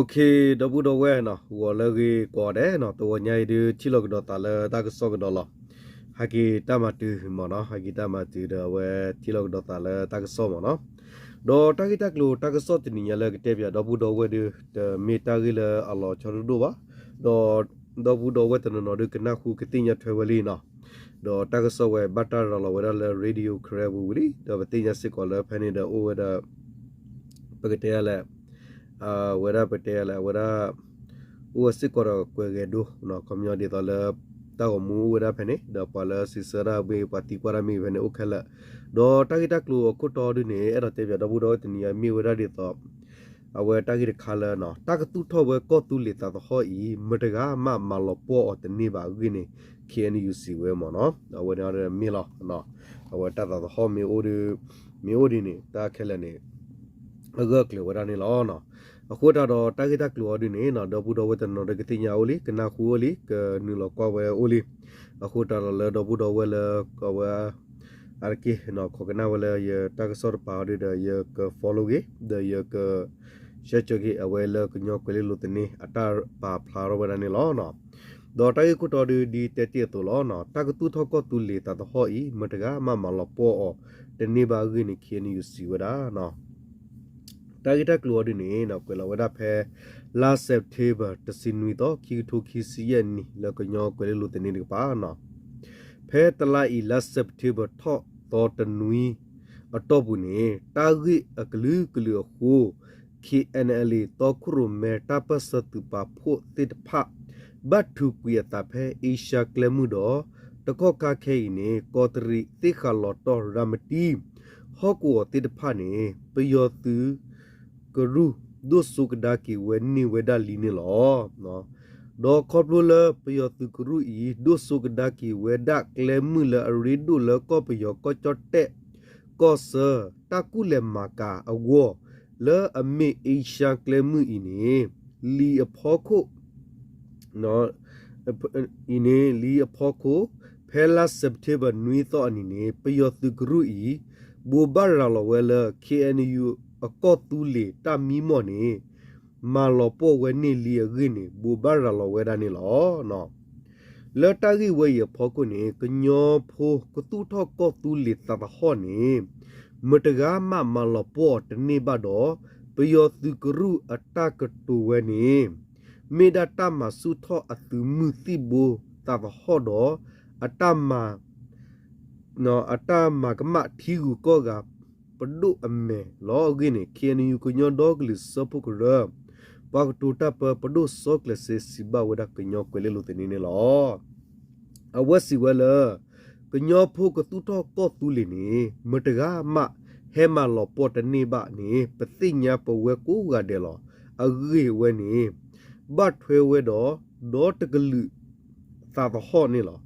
ဒီပုၢ်ဒီဝဲၢ်နီၤ ဂီၤလၢအဂ့ၤကိးဂၤဒဲးနီၤ, တဂီၤညါအံၤဒုး ထံၣ်လိာ်ကဒီးသးလၢတၢ်ကစီၣ်ကဒီးလီၤ. ဟဲက့ၤတၢ်မၤတုၤမ့ၢ်နီၤ, ဟဲက့ၤတၢ်မၤတုၤဒီး အဝဲထံၣ်လိာ်ကဒီးသးလၢတၢ်ကစီၣ်မ့ၢ်နီၤ. ဒီးတၢ်ဂ့ၢ်တၢ်ကျိၤတၢ်ကစီၣ်တနံၤညါလၢကတဲပၠးဒီပုၢ်ဒီဝဲၢ်ဒုး တမ့ၢ်တၢ်ဂ့ၢ်လၢအလီၤဆီဒိၣ်ဒိၣ်ဘၣ်. ဒီး ဒီပုၢ်ဒီဝဲၢ်တနီၤနီၤဒုးကနၣ်ဃုကသ့ၣ်ညါထွဲဝဲလံနီၤ. ဒီးတၢ်ကစီၣ်ဝဲဘၣ်တၢ်ရၤလီၤဝဲဒၣ်လၢ Radio Karen ပူၤဝံၤလံ, ဒီးပသ့ၣ်ညါစ့ၢ်ကီးလၢဖဲန့ၣ်ဒီးအိၣ်ဝဲဒၣ် ပကတဲဒ်လဲၣ်, ဝဲဒၣ်ပတဲဒ်လဲၣ်, အဝဲဒၣ် အိၣ်ဝဲစ့ၢ်ကီးဒီးကွဲးဂဲၤဒိနီၤ, ခီပညီဒ်သိးလၢ တၢ်ဂီၤမူအိၣ်ဝဲဒၣ်ဖဲန့ၣ် ဒီးပှၤလၢစံးဆၢတၢ်မ့ၢ်ဂ့ၤ ပှၤသံကွၢ်တၢ်မ့ၢ်ဂ့ၤဖဲန့ၣ်အိၣ်ခဲလၢာ်. ဒီးတၢ်ဂ့ၢ်တၢ်ကျိၤအခိၣ်တီဒုးန့ၣ် အဲၣ်ဒိးတဲပၠးဒီပုၢ်ဒီဝဲၢ်တနံၤညါမ့ၢ်ဝဲဒၣ်ဒ်သိး အဝဲတၢ်ဂ့ၢ်တခါလၢ တၢ်ကသူၣ်ထီၣ်ဝဲကီၢ်သူလ့ၤသးသဟီၣ်အံၤ မတၤတဂၤမးမၤလီၤပှီၢ်အီၤတန့ၢ်ဘၣ်အဂ့ၢ်န့ၣ် KNU စံးဝဲမ့ၢ်နီၤ, အဝဲန့ၣ်မ့ၢ်လီၤ. အဝဲတၢ်သးသဟီၣ်မ့ၢ်အိၣ်ဒ် မ့ၢ်အိၣ်ဒ်န့ၣ် တၢ်ခဲလၢာ်န့ၣ် အဂၢၢ်အကျၢၤဝဲဒၣ်န့ၣ်လီၤ. အဃိသတးဒီးတၢ်ဂ့ၢ်တၢ်ကျိၤအီၤဒုးန့ၣ် ဒီပုၢ်ဒီဝဲၢ်တနီၤနီၤဒုးကသ့ၣ်ညါအိၣ်လံ, ကနၣ်ဃုအိၣ်လံ, ကနုာ်လီၤကွၢ်ဝဲအိၣ်လံ. အဃိသတးဒီးလၢဒီပုၢ်ဒီဝဲၢ်လၢ အဝဲ အါတက့ၢ် ခိးကနၣ်ဝဲလၢယတၢ်ကစီၣ်တပၤအီၤဒုးဒီး ယက follow က့ၤ ဒီးယက share က့ၤ အဝဲလၢကညီကွဲၤလ့လိၤသန့အတၢ်ပာ်ဖျါထီၣ်ဝဲဒၣ်န့ၣ်လီၤ. ဒီးတၢ်ဂ့ၢ်ခိၣ်တီဒုး ဒ်တဲတ့ၢ်အသိးလီၤ. တၢ်ကသူၣ်ထီၣ်ကီၢ်သူလ့ၤသးသဟီၣ်အံၤ မတၤတဂၤမးမၤလီၤပှီၢ်အီၤတန့ၢ်ဘၣ်အဂ့ၢ်န့ၣ် KNU စံးဝဲဒၣ် တၢ်ဂ့ၢ်တၢ်ကျိၤအီၤဒုးန့ၣ် ကွဲးလီၤဝဲဒၣ်ဖဲ လါ September တဆံနွံသီ ခံကထိခံဆံယဲၢ်နံၣ် လၢကညီကွဲၤလ့လိၤသန့တကပၤနီၤ. ဖဲတလါအံၤ လါ September ထီၣ်သီတနွံအတီၢ်ပူၤန့ၣ် တၢ်ဂ့ၢ်အကလုာ်ကလုာ်အဃိ KNLA သီခိၣ်ရိၣ်မဲတၢ်ပၢၢ်ဆၢသုးပာ်ဖှိၣ်သ့ၣ်တဖၣ် ဘၣ်ထုးကွံာ်အသးဖဲအ့ရှါကျဲမုၢ်ဒီး တကီၢ်ခါခဲအံၤန့ၣ် ကီးတရံးသ့ၣ်ဃးလီၤတီၢ်ရၤမတံ ဟီၣ်ကဝီၤသ့ၣ်တဖၣ်န့ၣ် ပယီၤသုးကရူၢ် ဒိၣ်စိကဒါက့ၤဝဲန့ၢ်ဝဲဒၣ်လံန့ၣ်လီၤ. ဒီးခီဖျိလၢပယီၤသုးကရူၢ်အံၤ ဒိၣ်စိကဒါက့ၤဝဲဒၣ်ကျဲမုၢ်လၢအရ့ဒိၣ်လၢကီၢ်ပယီၤကီၢ်ကၠီၣ်တဲၣ် ကီၢ်ဆၢ တၢ်ကူၣ်လဲၤမၤကၤအဂီၢ် လၢအမ့ၢ်အ့ရှါကျဲမုၢ်အံၤန့ၣ် လံာ်အဖီခိၣ် အံၤန့ၣ် လံာ်အဖီခိၣ် ဖဲလါ September နွံသီအနံၤန့ၣ် ပယီၤသုးကရူၢ်အံၤ ဘိးဘၣ်ရၤလီၤဝဲလၢ KNU အကီၢ်သူလ့ၤတၢ်မံမီၢ်န့ၣ် မၤလီၤပှီၢ်ဝဲန့ၢ်လံအဂ့ၢ်န့ၣ် ဘိးဘၣ်ရၤလီၤဝဲဒၣ်န့ၣ်လီၤ. လၢတၢ်ဂ့ၢ်ဝဲအံၤအဖီခိၣ်န့ၣ် ကညီဖိကသူၣ်ထီၣ်ကီၢ်သူလ့ၤသးသဟီၣ်န့ၣ် မတၤတဂၤမးမၤလီၤပှီၢ်အီၤတန့ၢ်ဘၣ်ဒီး ပယီၤသုးကရူၢ်အတၢ်ကတိၤဝဲန့ၣ် မ့ၢ်ဒၣ်တၢ်မၤဆူၣ်ထီၣ်အသုးမုၢ်သံၣ်ဘိသးသဟီၣ်ဒီး အတၢ်မၤ အတၢ်မၤကမၣ်ထံဂုၤကီၢ်ဂၤပဒိၣ်အမဲာ်လီၤအဂ့ၢ်န့ၣ် KNU ကညီဒီကလုာ်စၢဖှိၣ်ကရၢ ပှၤကတိၤတၢ်ပၢ ပဒိၣ်စီၤကျဲၤစ့စံးဘၣ်ဝဲဒၣ်ကညီကွဲၤလ့လိၤသန့န့ၣ်လီၤ. အဝဲစံးဝဲလၢ ကညီဖိကသူၣ်ထီၣ်ကီၢ်သူလ့ၤန့ၣ် မတၤတဂၤမးဟဲမၤလီၤပှီၢ်တန့ၢ်ဘၣ်န့ၣ် ပသ့ၣ်ညါပဝဲကိးဂၤဒဲးလီၤ. အဂ့ၢ်ဝဲန့ၣ် ဘၣ်ထွဲဝဲဒီး ဒီတကလုာ်သးသဟီၣ်န့ၣ်လီၤ.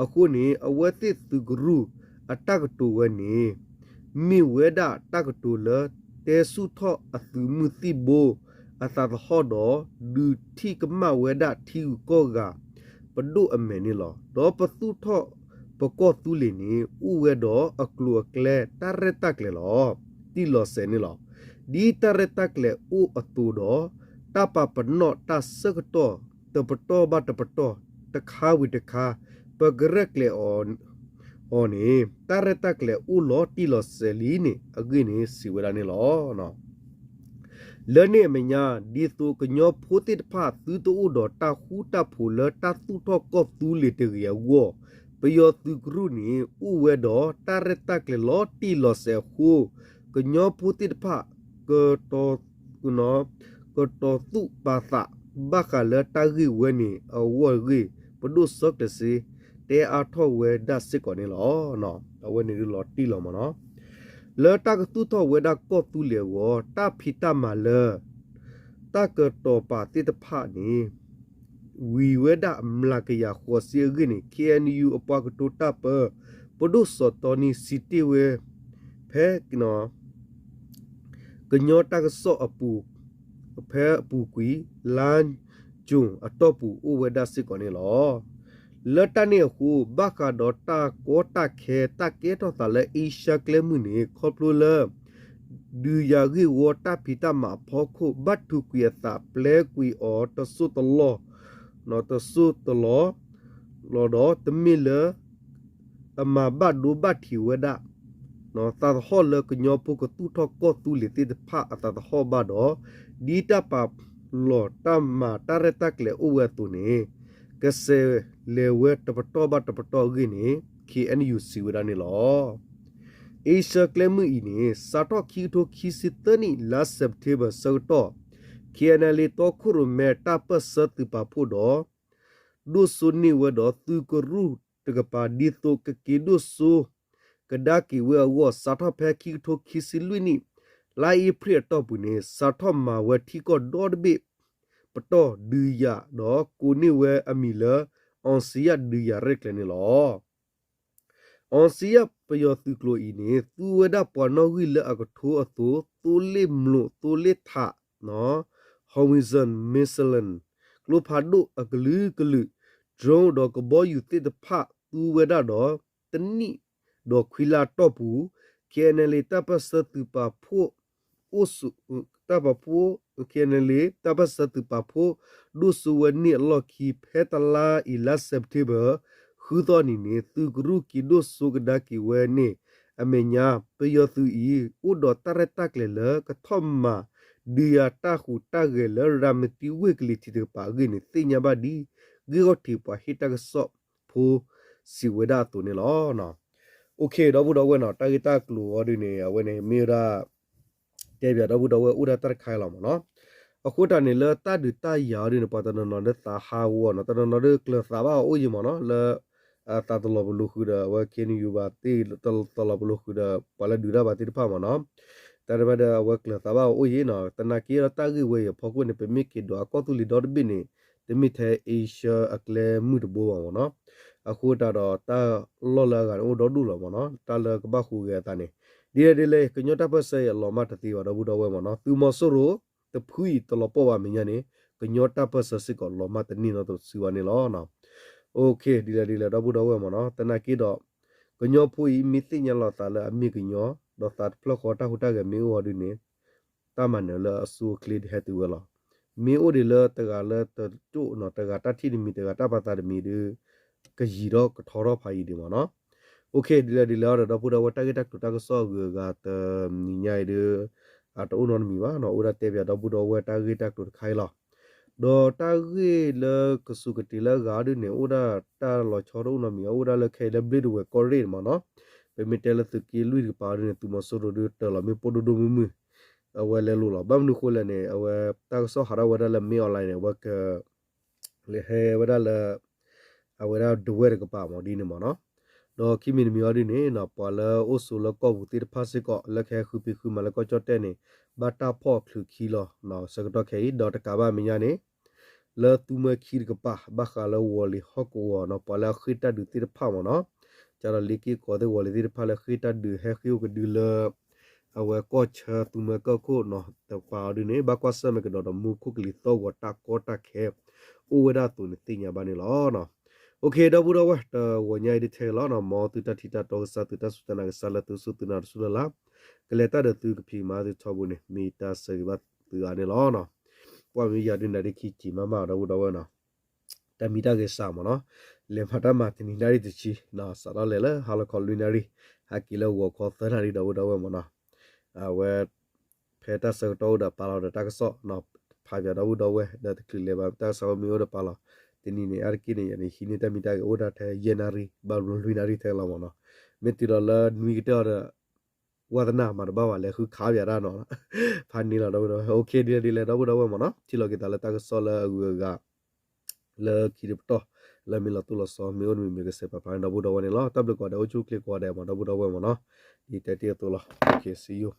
အဃိန့ၣ် အဝဲသ့ၣ်သုးကရူၢ်အတၢ်ကတိၤဝဲန့ၣ် မ့ၢ်ဝဲဒၣ်တၢ်ကတိၤလၢ တဲဆူၣ်ထီၣ်အသုးမုၢ်သံၣ်ဘိအသးသဟီၣ်ဒီး ဒုးထံၣ်ကမၣ်ဝဲဒၣ်ထံဂုၤကီၢ်ဂၤပဒိၣ်အမဲာ်န့ၣ်လီၤ. ဒီးပသူၣ်ထီၣ်ပကီၢ်သူလ့ၤန့ၣ် အိၣ်ဝဲဒီးအကျိၤအကျဲတၢ်ရဲၣ်တၢ်ကျဲၤလီၤ. တံၢ်လီၤစဲၤန့ၣ်လီၤ. ဒ်တၢ်ရဲၣ်တၢ်ကျဲၤအိၣ်အသိးဒီး တၢ်ပာ်ပနီၣ်တၢ်ဆၢကတီၢ် တပတီၢ်ဘၣ်တပတီၢ် တခါဝံၤတခါ ပကရဲၣ်ကျဲၤအီၤန့ၣ် တၢ်ရဲၣ်တၢ်ကျဲၤအိၣ်လီၤတံၢ်လီၤစဲၤလံန့ၣ် အဂ့ၢ်န့ၣ်စံးဝဲဒၣ်န့ၣ်လီၤ. လၢန့ၣ်အမဲာ်ညါ ဒ်သိးကညီဖိသ့ၣ်တဖၣ်သုတအိၣ်ဒီးတၢ်ဃူတၢ်ဖိးလၢတၢ်သူၣ်ထီၣ်ကီၢ်သူလ့ၤတဂ့ၤအဂီၢ် ပယီၤသုးကရူၢ်န့ၣ် အိၣ်ဝဲဒီးတၢ်ရဲၣ်တၢ်ကျဲၤလီၤတံၢ်လီၤစဲၤအဃိ ကညီဖိသ့ၣ်တဖၣ် ကတီၤ ကတီၤသူၣ်ပာ်သး ဘၣ်ဃးလၢတၢ်ဂ့ၢ်ဝဲန့ၣ်အဂီၢ်အဂ့ၢ် ပဒိၣ်စီၤကျဲၤစ့ တဲအါထီၣ်ဝဲဒၣ်စ့ၢ်ကီးန့ၣ်လီၤ. အဝဲန့ၣ်ဒုးလီၤတံၢ်လီၤမ့ၢ်နီၤ. လၢတၢ်ကသူၣ်ထီၣ်ဝဲဒၣ်ကီၢ်သူလ့ၤအဂီၢ် တၢ်ဖံးတၢ်မၤလၢ တၢ်ကတီၤပာ်သ့ၣ်တဖၣ်န့ၣ် ဝံၤဝဲဒၣ်မျးကယၤဃိးဆံအဂ့ၢ်န့ၣ် KNU အပှၤကတိၤတၢ်ပၢ ပဒိၣ်စီၤတီနံစံးတ့ၢ်ဝဲ ဖဲ ကညီတၢ်ကစီၣ်အပူၤ ဖဲအပူၤကွံာ် လါယူၤအတီၢ်ပူၤအိၣ်ဝဲဒၣ်စ့ၢ်ကီးန့ၣ်လီၤ. လၢတၢ်န့ၣ်အဃိ ဘၣ်ဃးဒီးတၢ်ကီတၢ်ခဲ တၢ်ကဲထီၣ်သးလၢအ့ရှါကျဲမုၢ်န့ၣ် ခီဖျိလၢ ဒုးယၤဂ့ၢ်ဝီတၢ်ဖံးတၢ်မၤအဖီခိၣ် ဘၣ်ထုးကွံာ်အသး ပျဲကွံာ်အီၤတစိၢ်တလီၢ်, တစိၢ်တလီၢ်, လီၤဒီးတမ့ၢ်လၢ အမၤဘၣ်ဒိဘၣ်ထံးဝဲဒၣ် သးသဟီၣ်လၢကညီဖိကသူၣ်ထီၣ်ကီၢ်သူလ့ၤသ့ၣ်တဖၣ်အသးသဟီၣ်ဘၣ်ဒီး ဒ်တၢ်ပာ်လီၤတၢ်မၤတၢ်ရဲၣ်တၢ်ကျဲၤအိၣ်ဝဲအသိးန့ၣ် ကဆဲးလဲၤဝဲတပတီၢ်ဘၣ်တပတီၢ်အဂ့ၢ်န့ၣ် ခ့ၣ်အဲၣ်ယူၣ် စံးဝဲဒၣ်န့ၣ်လီၤ. အ့ရှၢၣ်ကျဲမုၢ်အံၤန့ၣ် စးထီၣ်ခံကထိခံဆံသၢနံၣ် လါစဲးပထ့ဘၢၣ်ဆၢကတီၢ် ခ့ၣ်အဲၣ်ယူၣ် တီခိၣ်ရိၣ်မဲတၢ်ပၢၢ်ဆၢသုးပာ်ဖှိၣ်ဒီး ဒိၣ်စိန့ၢ်ဝဲဒီးသုးကရူၢ်တကပၤ ဒ်သိးကက့ၤဒိၣ်စိကဒါက့ၤဝဲအဂီၢ် စးထီၣ်ဖဲခံကထိခံဆံလွံၢ်နံၣ် လါအ့ဖြ့ၣ်အတီၢ်ပူၤန့ၣ် စးထီၣ်မၤဝဲထံကီၢ်ဒီတဘ့ၣ် ပတီၢ်ဒုးယၤဒီးကိးန့ၢ်ဝဲအမံၤလၢ အောင်ဇေယျ ဒုးယၤရဲၣ်ကျဲၤန့ၣ်လီၤ. အောင်ဇေယျ ပယီၤသုးကျိၤအံၤန့ၣ် သူဝဲဒၣ်ပှၤနီၣ်ဂံၢ်လၢအကထိအသိး သိလ့ၣ်မျိာ် သိလ့ၣ်ထး howitzer missile ကျိဖးဒိၣ်အကလုာ်ကလုာ် drone ဒီးကဘီယူၤသ့ၣ်တဖၣ် သူဝဲဒၣ်ဒီး တနံၣ်ဒီးခွံလါအတီၢ်ပူၤ ခ့ၣ်အဲၣ်ယူၣ် တၢ်ပၢၢ်ဆၢသုးပာ်ဖှိၣ် အိၣ် တၢ်ပာ်ဖှိၣ် ခ့ၣ်အဲၣ်ယူၣ် တၢ်ပၢၢ်ဆၢသုးပာ်ဖှိၣ် ဒိၣ်စိဝဲန့ၣ်အလီၢ်ခံ ဖဲတလါအံၤ လါစဲးပထ့ဘၢၣ် ဃုသီနံၤန့ၣ် သုးကရူၢ်က့ၤဒိၣ်စိကဒါက့ၤဝဲန့ၣ် အမဲာ်ညါ ပယီၤသုးအံၤ အိၣ်ဒီးတၢ်ရဲၣ်တၢ်ကျဲၤလၢကထီၣ်မၤ ဒုးယၤတၢ်ဟူးတၢ်ဂဲၤလၢ ရၤမတံဝ့ၢ်ကလံၤထံးတကပၤအဂ့ၢ်န့ၣ် သ့ၣ်ညါဘၣ်ဒ် ဂ့ၢ်ဂီၢ်ထံးပှၤဟ့ၣ်တၢ်ကစီၣ်ဖိ စံးဝဲဒၣ်အသိးန့ၣ်လီၤ. အိၣ်ခ့ ဒီပုၢ်ဒီဝဲၢ်နီၤ တၢ်ဂ့ၢ်တၢ်ကျိၤအီၤဒ်န့ၣ် အဝဲန့ၣ်မ့ၢ်ဝဲဒၣ် တဲဘၣ်ဒီပုၢ်ဒီဝဲၢ်အိၣ်ဒၣ်တၢ်တခါအံၤလီၤမ့ၢ်နီၤ. အဃိတၢ်န့ၣ် လၢတၢ်ဒုးတၢ်ယၤအီၤဒ်န့ၣ် ပှၤတနီၤနီၤဒ်သးဟးဂီၤနီၤ တနီၤနီၤဒ်ကျၢၤသးဘၣ်အီၤအိၣ်ယံၤမ့ၢ်နီၤ လၢ သးတလီၤပလိာ်ဃုာ်ဒီး အဝဲ ခ့ၣ်အဲၣ်ယူၣ် ဘၣ်သ့ၣ် တလီၤပလိာ်ဃုာ်ဒီး ပှၤလၢဒုးတၢ်ဘၣ်သ့ၣ်တဖၣ်မ့ၢ်နီၤ. တၢ်တဖၣ်ဒီးအဝဲကျၢၤသးဘၣ်အီၤအိၣ်ယံၤနီၤ သနာ်က့ဒီးတၢ်ဂ့ၢ်ဝဲအံၤအဖီခိၣ်န့ၣ် ပမ့ၢ်က့ၤဒွးအကီၢ်သူလ့ၤဒီတဘ့ၣ်န့ၣ် တမ့ၢ်ထဲအ့ရှၢၣ်အကျဲမုၢ်တဘိဘၣ်မ့ၢ်နီၤ. အဃိတၢ်ဒီးတၢ်လီၢ်လၢအဂၤန့ၣ်အိၣ်ဒီဒူၣ်လီၤမ့ၢ်နီၤ တၢ်လၢကဘၣ်ဟူးဂဲၤအသးန့ၣ် ဒ်လဲၣ်ဒ်လဲၣ် ကညီတၢ်ပၢၢ်ဆၢအံၤအလီၤမၢ်တသ့ဘၣ်ဒီပုၢ်ဒီဝဲၢ်မ့ၢ်နီၤ သုးမီၤစိရိၤ တဖုအံၤတလီၤပှီၢ်ဘၣ်မဲာ်ညါန့ၣ် ကညီတၢ်ပၢၢ်ဆၢစ့ၢ်ကီးလီၤမၢ်တန့ၢ်နီတစုဘၣ်န့ၣ်လီၤ. အိၣ်ခ့ ဒ်လဲၣ်ဒ်လဲၣ်ဒီပုၢ်ဒီဝဲၢ်မ့ၢ်နီၤ သနာ်က့ဒီး ကညီဖိအံၤမ့ၢ်သ့ၣ်ညါလီၤသးလၢအမ့ၢ်ကညီ ဒီးသးတဖျၢၣ်ဃီတၢ်ဟူးတၢ်ဂဲၤမ့ၢ်အိၣ်အီၤဒ်န့ၣ် တၢ်မၤနၢၤလၢအဆိအချ့ဟဲတုၤဝဲလီၤ. မ့ၢ်အိၣ်ဒံးလၢတဂၤလၢတကၠိၣ်နီၤ တဂၤတၢ်ထံၣ်တမံၤ တဂၤတၢ်ပာ်သးတမံၤဒီး ကယံၤထီၣ်ကထီထီၣ်ဖးယံၤဒံးမ့ၢ်နီၤ. အိၣ်ခ့ ဒ်လဲၣ်ဒ်လဲၣ်ဒီး ဒီပုၢ်ဒီဝဲၢ်တၢ်ဂ့ၢ်တၢ်ကျိၤတၢ်ကစီၣ်အဂုၤအဂၤတနံၤညါအံၤဒီး အတအိၣ်နီတမံၤဘၣ်နီၤ အိၣ်ဒၣ်တဲပၠးဒီပုၢ်ဒီဝဲၢ်တၢ်ဂ့ၢ်တၢ်ကျိၤတခါအံၤလီၤ. ဒီးတၢ်ဂ့ၢ်လၢကစူးကတ့ၤလၢအဂၤဒ်န့ၣ် အိၣ်ဒၣ်တၢ်လီၤဆီတအိၣ်နီတမံၤ အိၣ်ဒၣ်လၢခဲအံၤလၢဘျ့ၣ်ဒဝဲၢ်ကီၢ်ရ့ၣ်န့ၣ်မ့ၢ်နီၤ. ပမ့ၢ်တဲလၢသုးက့လွံၢ်တကပၤဒ်န့ၣ် သုးမီၤစိရိၤဒ်တၢ်လီၤမ့ၢ်ပိၢ်ဒိၣ်ဒိၣ်မုၢ်မုၢ် အဝဲလဲၤလိာ်လီၤ. ဘၣ်မနုၤဃိလဲၣ်န့ၣ် အဝဲတၢ်ကစီၣ်ဟးထီၣ်ဝဲဒၣ်လၢမ့ၢ် online န့ၣ် အဝဲက လဲၤဟဲဝဲဒၣ်လၢ အဝဲဒၣ်ဒဝဲၢ်တကပၤမ့ၢ်ဒ်န့ၣ်မ့ၢ်နီၤ. ဒီးခံမံၤတမံၤအီၤဒ်န့ၣ် ပှၤလၢအိၣ်ဆိးလၢကီၢ်ပူၤသ့ၣ်တဖၣ်စ့ၢ်ကီး လၢကဟဲဃုဖံးဃုမၤလၢကီၢ်ကၠီၣ်တဲၣ်န့ၣ် ဘၣ်တၢ်ဖီၣ်ချုးခံလီၤ ဆၢကတီၢ်ခဲအံၤ ဒီးတကးဘၣ်မဲာ်ညါန့ၣ် လၢသူမွဲခံတကပၤ ဘၣ်ဃးလၢဝီၤလံၤဟီၣ်ကဝီၤနီၤ ပှၤလၢအဃ့ၢ်တၢ်ဒုးသ့ၣ်တဖၣ်မ့ၢ်နီၤ ကဒီးလ့က့ၢ်ကီးသ့ၣ်ဝီၤလံၤသ့ၣ်တဖၣ်လၢဃ့ၢ်တၢ်ဒုးဟဲဃ့ၢ်အိၣ်ကဒုလၢ အဝဲကီၢ်ဆၢသူမွဲကီၢ်ခိၣ်နီၤ တကပၤအီၤဒ်န့ၣ် ဘၣ်ကွၢ်ဆၢၣ်မဲာ်ကဒီးဒီးမူခိၣ်ကလံၤသီၣ်ဂီၤတၢ်ကီတၢ်ခဲ အိၣ်ဝဲဒၣ်အသိးန့ၣ်သ့ၣ်ညါဘၣ်န့ၣ်လီၤ. အိၣ်ခ့ ဒီပုၢ်ဒီဝဲၢ် တဂီၤညါအံၤဒ်ထဲလီၤနီၤ မ်သုတၢ်ထံၣ်တၢ်တီကစၢ် သုတၢ်စူၢ်တၢ်နာ်ကစၢ်လၢသုစူၢ်သုနာ်တစူၢ်လၢ်လၢ် ကလဲၤတၢ်ဒီးသုကဖံးကမၤသုထီဘိန့ၣ် မ့ၢ်တၢ်ဆၢဂ့ၤဘၣ်သုအါန့ၣ်လီၤ. ပှၤမ့ၢ်ယၤဒ်နၤဒ်ခံကံၤမးမးဒီပုၢ်ဒီဝဲၢ်နီၤ တၢ်မံတၢ်ဂဲၤစးမ့ၢ်နီၤ လဲၤမၤတၢ်မၤတနံၤနၣ်ရံၣ်တဆံ စးထီၣ်လဲၤလၢဟါလီၤခီလွံၢ်နၣ်ရံၣ် ဟဲက့ၤလၢဂီၤခီသၢနၣ်ရံၣ်ဒီပုၢ်ဒီဝဲၢ်မ့ၢ်နီၤ အဝဲ ဖဲတၢ်ဆၢကတီၢ်အိၣ်ဒီးပာ်လီၤဒီးတၢ်ကစီၣ်နီၤ ဖးပၠးဒီပုၢ်ဒီဝဲၢ် ဒီးတချုးလဲၤဘၣ်တၢ်ကစီၣ်မ့ၢ်အိၣ်ဒီးပာ်လီၤ တနံၤန့ၣ် အါတက့ၢ်န့ၣ် ယၤန့ၣ် ဟံးန့ၢ်တၢ်မံတၢ်ဂဲၤအိၣ်ဒၣ်ထဲယဲၢ်နၣ်ရံၣ် ဘၣ်ဘျီလွံၢ်နၣ်ရံၣ်ထဲလီၤမ့ၢ်နီၤ မ့ၢ်တုၤလီၤလၢနွံကတၢၢ်အီၤဒီး ဝါသနာမၤတဘၣ်ဘၣ် လဲၤဃုခးပၠးတၢ်နီၤ ဖးန့ၢ်လီၤဒီပုၢ်ဒီဝဲၢ် အိၣ်ခ့ ဒ်လဲၣ်ဒ်လဲၣ်ဒီပုၢ်ဒီဝဲၢ်မ့ၢ်နီၤ ထံၣ်လီၤက့ၤသးလၢတၢ်ကစီၣ်လၢအဂုၤအဂၤ လၢခံတပတီၢ် လၢမ့ၢ်လီၤတိၢ်လီၤဆီ မ့ၢ်အိၣ်တမံၤမ့ၢ်ကစဲးပာ်ဖျါန့ၣ်ဒီပုၢ်ဒီဝဲၢ်န့ၣ်လီၤ တၢ်ဘျုးကိးဂၤဒဲး အိၣ်ဆူၣ်အိၣ်ချ့ကိးဂၤဒဲးမ့ၢ်ဒီပုၢ်ဒီဝဲၢ်မ့ၢ်နီၤ ဒ်တဲတ့ၢ်အသိးလီၤ အိၣ်ခ့ see you